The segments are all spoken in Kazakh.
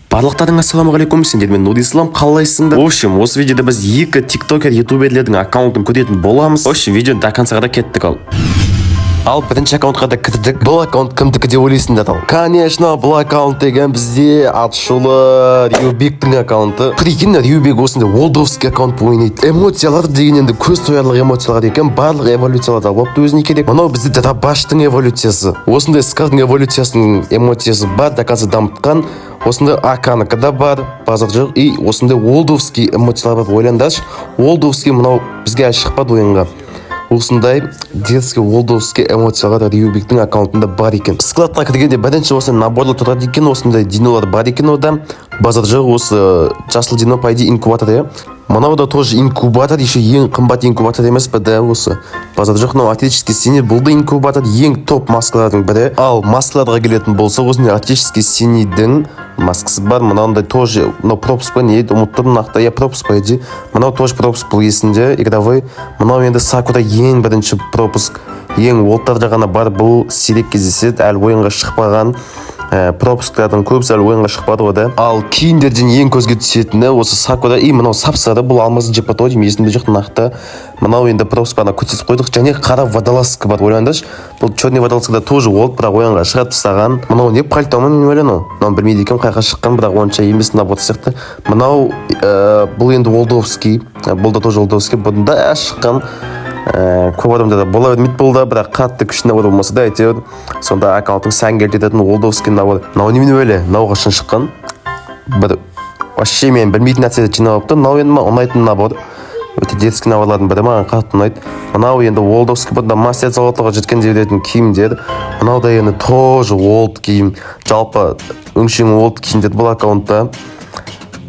Барлықтарыңа ассалаумағалейкум! Сендермен Нурислам. Қалайсыңдар? В общем, осы видеода біз екі тиктокер, ютуберлердің аккаунтын көретін боламыз. В общем, видеоны до конца қарай кеттік. Ал бірінші аккаунтқа да кірдік. Бұл аккаунт кімдікі деп ойлайсыңдар? Ал, конечно, бұл аккаунт деген бізде атышулы Риубектің аккаунты. Прикинь, Риубек осындай олдовский аккаунт ойнайды. Эмоциялар деген енді көз тоярлық эмоциялар екен. Барлық эволюциялар да болыпты өзіне керек. Мынау бізде дробаштың эволюциясы, осындай скардың эволюциясының эмоциясы бар, до конца дамытқан. Осындай аканікі да бар, базар жоқ. И осындай олдовский эмоциялар бар. Ойлаңдаршы, олдовский мынау бізге әлі шықпады ойынға. Осындай детский олдовский эмоциялар Риубиктің аккаунтында бар екен. Складқа кіргенде бірінші осы наборлар тұрады екен, осындай динолар бар екен ода, базар жоқ. Осы жасыл дино, по идее, инкубатор, иә. Мынау да тоже инкубатор, еще ең қымбат инкубатор емес пе да осы, базар жоқ. Мынау арктический синий, бұл да инкубатор, ең топ маскалардың бірі. Ал маскаларға келетін болсақ, осындай арктический синийдің маскасы бар. Мынандай тоже, мынау пропуск па, не еді, ұмытып тұрмын нақты. Иә, пропуск, по идее. Мынау тоже пропуск, бұл есімде, игровой. Мынау енді сакура, ең бірінші пропуск, ең олдтарда ғана бар. Бұл сирек кездеседі, әлі ойынға шықпаған. Пропусктардың көбісі әлі ойынға шықпады ғой да. Ал киімдерден ең көзге түсетіні осы сакура и мынау сап сары, бұл алмазды джекпот деймін, есімде жоқ нақты. Мынау енді пропуск, ана көрсетіп қойдық. Және қара водолазка бар, ойлаңдаршы. Бұл черный водолазка да тоже олд, бірақ ойынға шығарып тастаған. Мынау не, пальто ма, не мынау? Мынаны білмейді екенмін қай жаққа шыққан, бірақ онша емес набор сияқты. Мынау бұл енді олдовский, бұл да тоже олдовский, бұнда шыққан. Көп адамдарда бола бермейді бұл да, бірақ қатты күшті набор болмаса да, әйтеуір сонда аккаунттың сән келтіретін олдовский набор. Мынау немене бәле? Мынау қашан шыққан? Бір вообще мен білмейтін нәрселерді жинап алыпты. Мынау енді маған ұнайтын набор, өте детский наборлардың бірі, маған қатты ұнайды. Мынау енді олдовский, бұнда мастер золотоға жеткен деп беретін киімдер. Мынау да енді тоже олд киім. Жалпы өңшең олд киімдер бұл аккаунтта.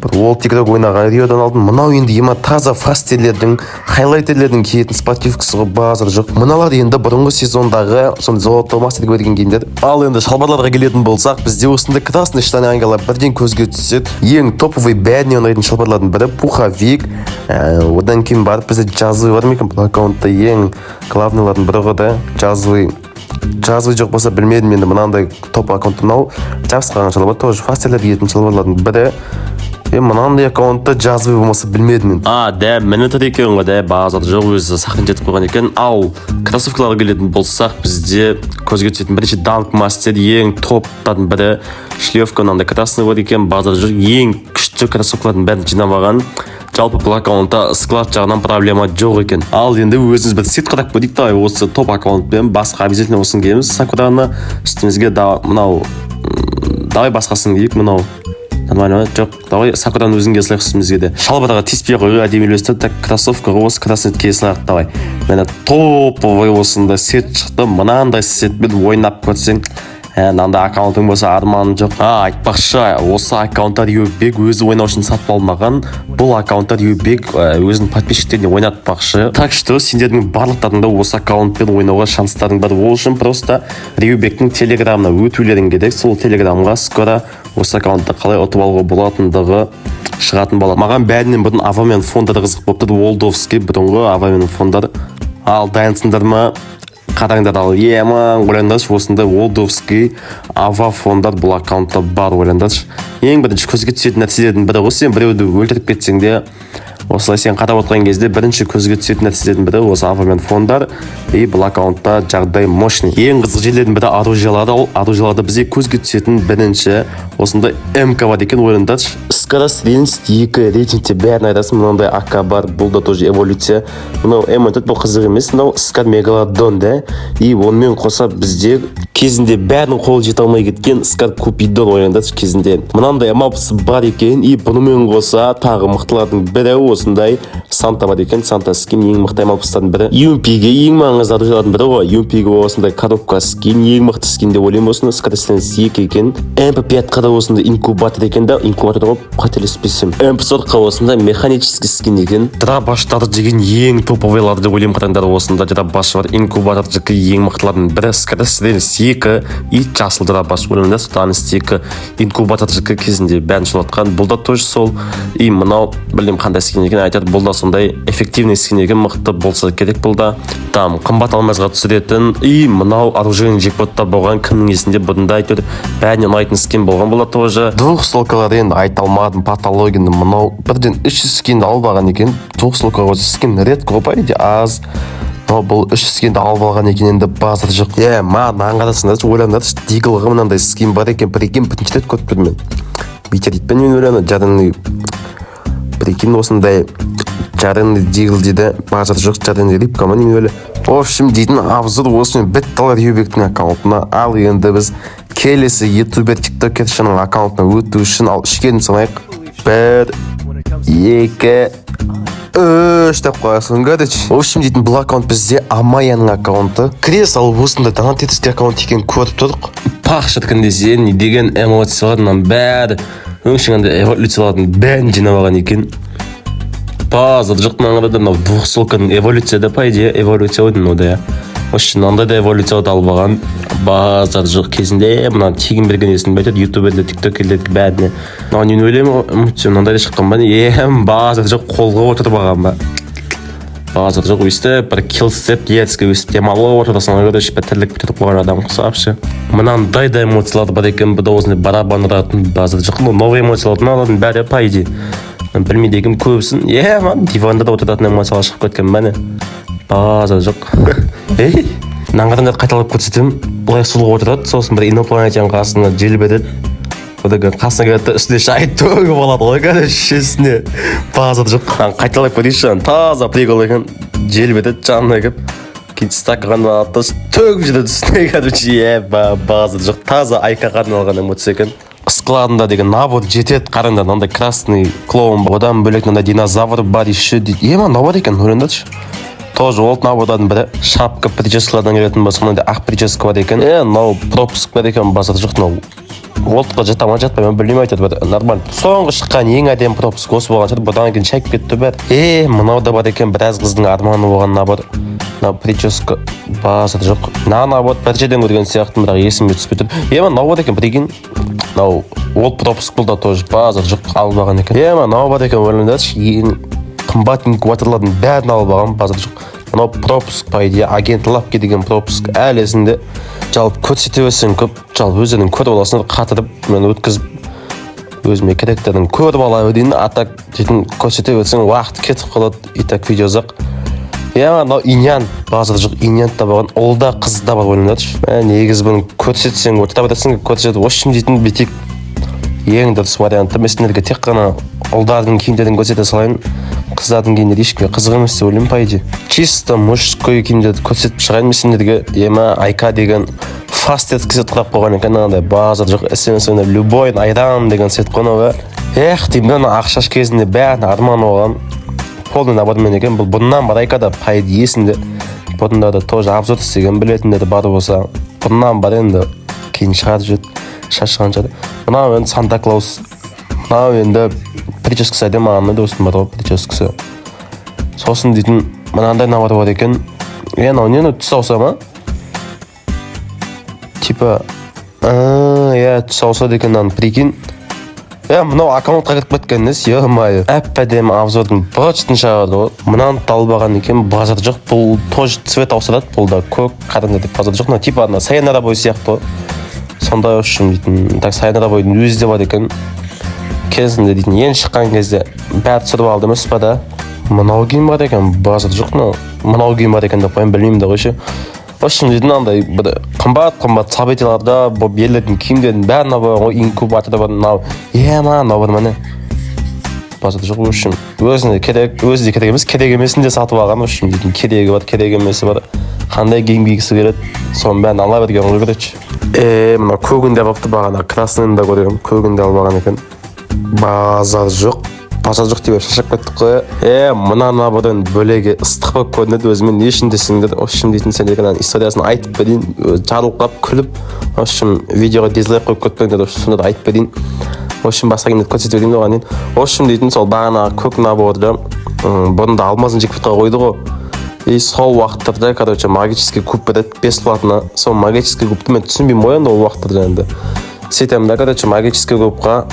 Бір ол тигрок ойнаған Риодан алдым. Мынау енді ема таза фастерлердің, хайлайтерлердің киетін спортивкасы ғой, базар жоқ. Мыналар енді бұрынғы сезондағы сондай золотой мастерге берген киімдер. Ал енді шалбарларға келетін болсақ, бізде осындай красный штаны ангела бірден көзге түседі. Ең топовый, бәріне ұнайтын шалбарлардың бірі, пуховик. Одан кейін барып бізде джазовый бар ма екен бұл аккаунтта? Ең главныйлардың бірі ғой да джазовый. Джазовый жоқ болса, білмедім енді мынандай топ аккаунт. Мынау жабысып қалған шалбар, тоже фастерлер киетін шалбарлардың бірі. Мынандай аккаунтта джазовый болмаса, білмедім енді. А, дә, міне тұр екен ғой да, базар жоқ, өзі сақтан жетіп қойған екен. Ал кроссовкаларға келетін болсақ, бізде көзге түсетін бірінші данк мастер, ең топтардың бірі. Шлевка мынандай красный бар екен, базар жоқ. Ең күшті кроссовкалардың бәрін жинап алған. Жалпы бұл аккаунтта склад жағынан проблема жоқ екен. Ал енді өзіміз бір сет қарап көрейік. Давай осы топ аккаунтпен басқа обязательно осыны киеміз, сакураны үстімізге да. Мынау давай басқасын киейік. Мынау нормально ма? Жоқ, давай сакураның өзін кие салайық үстімізге де. Шалбарға тиіспей ақ қояйық, әдемі үйлесті. Так, кроссовкаға осы красный кие салайық. Давай, міне, топовый осындай сет шықты. Мынандай сетпен ойнап көрсең, мынандай аккаунтың болса, арманың жоқ. А, айтпақшы, осы аккаунтта Риобек өзі ойнау үшін сатып алмаған. Бұл аккаунтта Риобек өзінің подписчиктеріне ойнатпақшы. Так что сендердің барлықтарың да осы аккаунтпен ойнауға шанстарың бар. Ол үшін просто Риобектің телеграмына өтулерің керек. Сол телеграмға скоро осы аккаунтты қалай ұтып алуға болатындығы шығатын болады. Маған бәрінен бұрын авамен фондар қызық болып тұр, олдовский бұрынғы авамен фондар. Ал дайынсыңдар ма? Қараңдар. Ал ема, ойлаңдаршы, осындай олдовский ава фондар бұл аккаунтта бар. Ойлаңдаршы, ең бірінші көзге түсетін нәрселердің бірі ғой. Сен біреуді өлтіріп кетсең де, осылай сен қарап отырған кезде бірінші көзге түсетін нәрселердің бірі осы ава мен фондар. И бұл аккаунтта жағдай мощный. Ең қызық жерлердің бірі оружиялар. Ал оружияларда бізге көзге түсетін бірінші осындай МК бар екен. Ойлаңдаршы, скорострельность 2, рейтингте бәрін айтасың. Мынандай АК бар, бұл да тоже эволюция. Мынау М4, бұл қызық емес. Мынау скар мегалодон да. И онымен қоса бізде кезінде бәрінің қолы жете алмай кеткен скар купидон. Ойлаңдаршы, кезінде мынандай М6 бар екен. И бұнымен қоса тағы мықтылардың бірі осындай санта бар екен. Санта скин ең мықты М6-тардың бірі. UMP-ге ең маңызды оружиялардың бірі ғой. UMP-ге осындай коробка скин, ең мықты скин деп ойлаймын осыны. Скорострельность 2 екен. МП5-қа да осындай инкубатор екен да, инкубатор ғой, қателеспесем. МП40-қа осындай механический скин екен. Дробаштар деген ең топовыйлар деп ойлаймын. Қараңдар, осында дробаш бар, инкубатор ең мықтылардың бірі, скорострельность 2 и жасыл дробаш. Ойлаңдаршы, данность 2, инкубатор кезінде бәрін шулатқан. Бұл да тоже сол. И мынау білмеймін қандай скин. скин екен. Айтады, бұл да сондай эффективный скин екен, мықты болса керек бұл да. Там қымбат алмазға түсіретін. И мынау оружейный джекпотта болған, кімнің есінде бұнда, әйтеуір бәріне ұнайтын скин болған бұл да тоже. Двухстволкалар енді айта алмадым, патологияны. Мынау бірден 300 скинді алып алған екен. Двухстволкаға скин редко ғой, по идее, аз, но бұл үш скинді алып алған екен енді, базар жоқ. Е, маған мынаны қарасаңдаршы, ойлаңдаршы, Диглға мынандай скин бар екен, прикинь, бірінші рет көріп тұрмын мен. Метеоритпен мен ойланып, жареный, прикинь, осындай жареный Дигл дейді, базар жоқ, жареный рыбка ма, немене өлі. В общем, дейтін, обзор осымен бітті ал Рюбектің аккаунтына. Ал енді біз келесі ютубер, тиктокершінің аккаунтына өту үшін, ал, үшке дейін санайық: бір, екі, үш деп қоясың, короче. В общем, дейтін, бұл аккаунт бізде Амаяның аккаунты. Кіре салып осындай донатительский аккаунт екенін көріп тұрдық. Пах, шіркін десе, не деген эмоциялар! Мынаның бәрі өңшең андай эволюциялардың бәрін жинап алған екен, базар жоқ. Мынаны қарада, мынау двухстволканың эволюция да, по идее, эволюция ғой мынау да, иә. В общем, мынандай да эволюцияларды алып алған, базар жоқ. Кезінде мынаны тегін берген есімде, айтады ютуберлер, тиктокерлер бәріне. Мынау нені ойлаймын ғой, мынандай да шыққан ба, е, базар жоқ, қолға отырып алған ба, базар жоқ. Өйстіп бір килл істеп, дерзкий өйстіп демалып отырасың ғой, короче, бір тірлік бітіріп қойған адам ұқсап ше. Мынандай да эмоциялар бар екен, бұл да осындай барабан ұратын, базар жоқ. Ну, новый эмоциялардың алатын бәрі, по идее, мен білмейді екенмін көбісін. Е, мына диванда да отыратын эмоциялар шығып кеткен ба, не, базар жоқ. Ей, мынаны қараңдар, қайталап көрсетемін. Былай сұлу отырады, сосын бір инопланетян қасына желіп одан кейін қасына келеді да, үстіне шай төгіп алады ғой, короче, үстіне, базар жоқ. Мынаны қайталап көрейікші, таза прикол екен. Желіп етеді жанына келіп, кейін стакан алады да, төгіп жібереді үстіне, короче. Е, базар жоқ, таза айкаға арналған эмоция екен. Складында деген набор жетеді, қараңдар, мынандай красный клоун, одан бөлек мынандай динозавр бар еще дейді. Е, мынау бар екен, ойлаңдаршы, тоже ол набордардың бірі. Шапка, прическалардан келетін болса, мынандай ақ прическа бар екен. Е, мынау пропуск бар екен, базар жоқ. Мынау олдқа жата ма, жатпай ма, білмеймін, айтады, бір нормально. Соңғы шыққан ең әдемі пропуск осы болған шығар, бұдан кейін шайып кетті бәрі. Е, мынау да бар екен, біраз қыздың арманы болған набор. Мынау прическа, базар жоқ. Мына набор бір жерден көрген сияқтымын, бірақ есіме түспей тұр. Е, мынау бар екен, прикинь, мынау ол пропуск, бұл да тоже, базар жоқ, алып алған екен. Е, мынау бар екен, ойлаңдаршы, ең қымбат инкубаторлардың бәрін алып алған, базар жоқ. Мынау пропуск, по идее, агент Лапки деген пропуск әлі есімде. Жалпы көрсете берсең көп, жалпы өздерің көріп аласыңдар. Қатырып мен өткізіп, өзіме керектерін көріп ала берейін. А так дейтін, көрсете берсең, уақыт кетіп қалады, и так видео ұзақ. Иә, мынау иньян, базар жоқ, иньян да болған, ұл да, қыз да бар, ойлаңдаршы. Мә, негізі бұны көрсетсең, отыра бересің көрсетіп. В общем, дейтін, бүйтейік, ең дұрыс варианты, мен сендерге тек қана ұлдардың киімдерін көрсете салайын. Қыздардың киімдері ешкімге қызық емес деп ойлаймын, по идее. Чисто мужской киімдерді көрсетіп шығайын мен сендерге. Ема, айка деген фаст еткізіп құрап қойған екен анандай, базар жоқ. СМС ойнап, любой айран деген цвет қой мынау. Эх, деймін да, ана ақ шаш кезінде бәрін арман болған полный набормен екен бұл. Бұннан бар айкада, по идее, есімде, бұрында да тоже обзор істеген, білетіндер бар болса. Бұннан бар енді, кейін шығарып жіберді, шашқан шығар. Мынау енді Санта Клаус. Мынау енді прическасы әдемі, маған ұнайды осының, бар ғой, прическасы. Сосын дейтін, мынандай набор бар екен. Е, мынау не, мынау түс ауыса ма, типа? Иә, түс ауысады екен мынаның, прикинь. Е, мынау аккаунтқа кіріп кеткен несі, е мое, әп әдемі обзордың быт шығарды ғой. Мынаны да алып алған екен, базар жоқ. Бұл тоже цвет ауыстырады, бұл да көк, қараңдар деп, базар жоқ. Мына типа ана Сайонара бой сияқты ғой сондай. В общем, дейтін, так, Сайонара бойдың өзі де бар екен. Кезінде дейтін, ең шыққан кезде бәрі түсіріп алды емес па да. Мынау киім бар екен, базар жоқ. Мынау киім бар екен деп қоямын, білмеймін да ғой ше. В общем, дейтін, андай бір қымбат қымбат событияларда болып ерлердің киімдерінің бәрін алып алған ғой. Инкубатор бар мынау. Е, мынау бар, міне, базар жоқ. В общем, өзіне керек, өзі де керек емес, керек емесін де сатып алған. В общем, дейтін, керегі бар, керек емесі бар, қандай киім кигісі келеді, соның бәрін ала берген ғой, короче. Е, мынау көгін де алыпты, бағана красныйын да көргенмін, көгін де алып алған екен, базар жоқ. Базар жоқ деп шаршап кеттік қой. Е, мына набордан бөлегі ыстық болып көрінеді өзіме, не үшін десеңдер, в общем, дейтін, сендерге мынаның историясын айтып берейін. Өзі жарылқап күліп, в общем, видеоға дизлайк қойып кетпеңдер. В общем, сонда да айтып берейін. В общем, басқа киімдерді көрсетіп берейін оған дейін. В общем, дейтін, сол бағанағы көк наборды бұрында алмазын джекпотқа қойды ғой. И сол уақыттарда, короче, магический куб береді бесплатно. Сол магический кубты мен түсінбеймін ғой енді ол уақыттарда. Енді сөйтемін да, короче, магический кубқа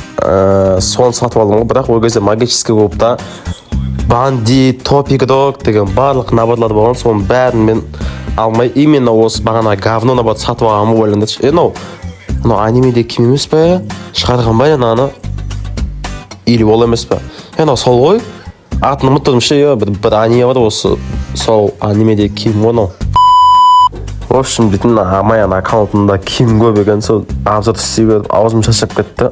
соны сатып алдым ғой. Бірақ ол кезде магический кубта Бандит, топ игрок деген барлық наборлар болған. Соның бәрін мен алмай, именно осы бағана говно набор сатып алғанмын ғой. Ойлаңдаршы, е, мынау анимеде кім емес па, е, шығарған ба мынаны или ол емес па, е, мынау сол ғой, атын ұмытып тұрмын ше. Е, бір аниме бар, осы сол анимеде киім ғой мынау. В общем, дейтін, Амаян аккаунтында киім көп екен. Сол обзор істей беріп, аузым шаршап кетті.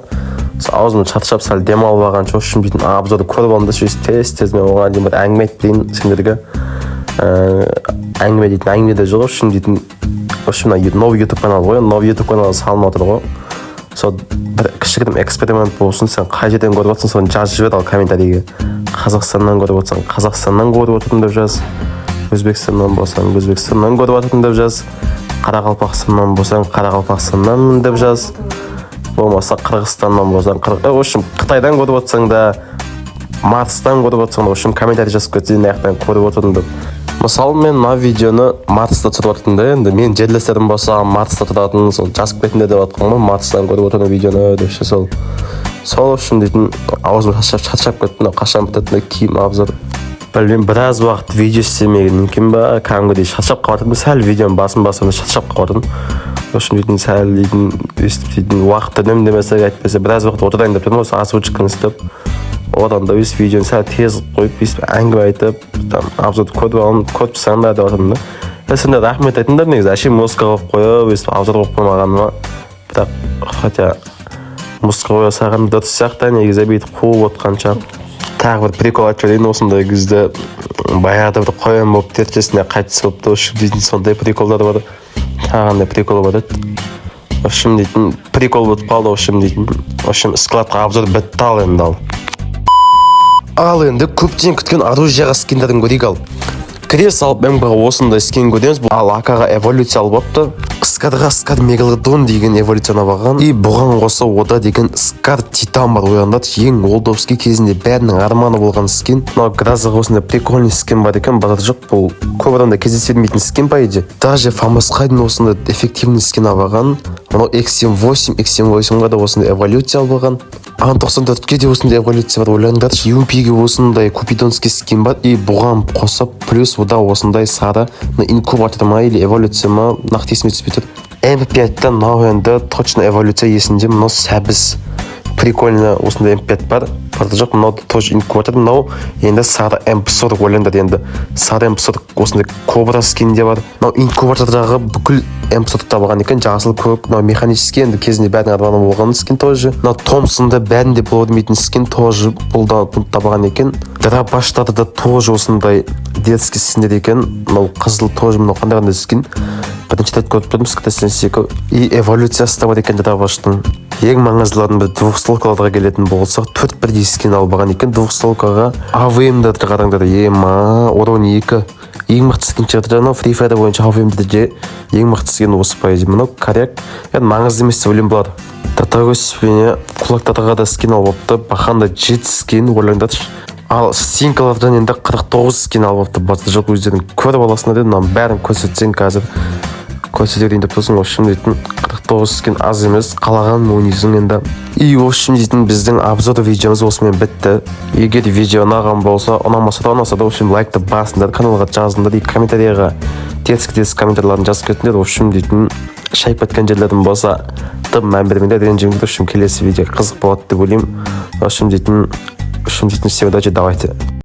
Сол аузым шаршап, сәл демалып алғанша, в общем, дейтін, обзорды көріп алдым да, сөйтіп тез тез мен оған дейін бір әңгіме айтып берейін сендерге. Әңгіме дейтін әңгіме де жоқ. В общем, дейтін, в общем, мына новый ютуб канал ғой, новый ютуб канал салынып отыр ғой. Сол бір кішігірім эксперимент болсын. Сен қай жерден көріп отырсың, соны жазып жібер. Ал комментарийге Қазақстаннан көріп отырсаң, «Қазақстаннан көріп отырмын» деп жаз, Өзбекстаннан болсаң, «Өзбекстаннан көріп жатырмын» деп жаз, Қарақалпақстаннан болсаң, «Қарақалпақстаннанмын» деп жаз, болмаса Қырғызстаннан болсаң, в общем, Қытайдан көріп отырсаң да, Марстан көріп отырсаң да, в общем, комментарий жазып кетсең, мына жақтан көріп отырмын деп. Мысалы, мен мына видеоны Марста түсіріп жатырмын да. Енді менің жерлестерім болса, Марста тұратын, сол жазып кетіңдер деп жатқан ғой, «Марстан көріп отырмын видеоны» деп ше. Сол үшін дейтін, аузым шаршап кетті. Мынау қашан бітеді, мына киім обзор, білмеймін. Біраз уақыт видео істемегеннен кейін ба, кәдімгідей шаршап қалып жатырмын. Сәл видеоның басын басамын, шаршап қалып жатырмын. В общем, дейтін, сәл дейтін, өйстіп дейтін, уақытты үнемдемесек, әйтпесе біраз уақыт отырайын деп тұрмын осы озвучканы істеп. Одан да өйстіп видеоны сәл тез қылып қойып, өйстіп әңгіме айтып, там обзорды көріп алып, көріп тастаңдар деп жатырмын да. Е, сендер рахмет айтыңдар негізі, әшейін музыка қойып қойып, өйстіп обзор қойып қоймағаныма. Бірақ хотя музыка қоя салған дұрыс сияқты негізі, бүйтіп қуып отқанша. Тағы бір прикол айтып жіберейін. Осындай кезде баяғыда бір қоян болып ертесіне қайтыс болыпты, в общем, дейтін, сондай приколдар бар. Тағы қандай прикол бар еді? В общем, дейтін, прикол бітіп қалды. В общем, дейтін, в общем, складқа обзор бітті. Ал енді, ал енді көптен күткен оружиеға скиндерін көрейік. Ал кіре салып, МК осындай скин көреміз. Ал АК-ға эволюция алып алыпты, Скарға Скар Мегалодон деген эволюцияны алған. И бұған қоса ода деген Скар Титан бар. Ойлаңдаршы, ең олдовский, кезінде бәрінің арманы болған скин. Мынау Грозаға осындай прикольный скин бар екен, базар жоқ. Бұл көп адамда кездесе бермейтін скин, по идее. Даже Фамасқа дейін осындай эффективный скин алып алған. Мынау X78, X78-ға да осындай эволюция алып алған. Ан 94-ке де осындай эволюция бар, ойлаңдаршы. UMP-ге осындай купидонский скин бар. И бұған қосып, плюс ода осындай сары, мына инкубатор ма или эволюция ма, нақты есіме түспей тұр. М5-та мынау енді точно эволюция, есімде. Мынау сәбіз, прикольно, осындай М5 бар, базар жоқ. Мынау тоже инкубатор. Мынау енді сары М40, ойлаңдар енді, сары М40, осындай кобра скин де бар. Мынау инкубатордағы бүкіл М40 табылған екен, жасыл, көк. Мынау механический, енді кезінде бәрінің арманы болған скин тоже. Мынау Томпсонда бәрінде бола бермейтін скин тоже, бұл да, бұны табылған екен. Дробаштарда да тоже осындай дерзкий скиндер екен. Мынау қызыл тоже. Мынау қандай скин, бірінші рет көріп тұрмын. СК 82 и эволюциясы да бар екен дробаштың. Ең маңыздыларының бірі, двухстволкаларға келетін болсақ, төрт бірдей скин алып алған екен двухстволкаға. АВМ-дерді қараңдар, ема, урон 2, ең мықты скин шығады. Анау Free Fire бойынша АВМ-дерде ең мықты скин осы, по идее. Мынау коряк, енді маңызды емес деп ойлаймын бұлар. До такой степени кулактарға да скин алып алыпты, бақанда жеті скин, ойлаңдаршы. Ал стенкалардан енді 49 скин алып алыпты, базар жоқ. Өздерің көріп аласыңдар енді, мынаның бәрін көрсетсең, қазір көрсете берейін деп тұрсың. В общем, дейтін, 49 скин аз емес, қалаған ойнайсың енді. И в общем, дейтін, біздің обзор видеомыз осымен бітті. Егер видео ұнаған болса, ұнамаса да, ұнаса да, в общем, лайкты басыңдар, каналға жазыңдар и комментарийға дерзкий дерзкий комментарийларын жазып кетіңдер. В общем, дейтін, шайып кеткен жерлерім болса, тым мән бермеңдер, ренжімеңдер. В общем, келесі видео қызық болады деп ойлаймын. В общем, дейтін, всем удачи, давайте.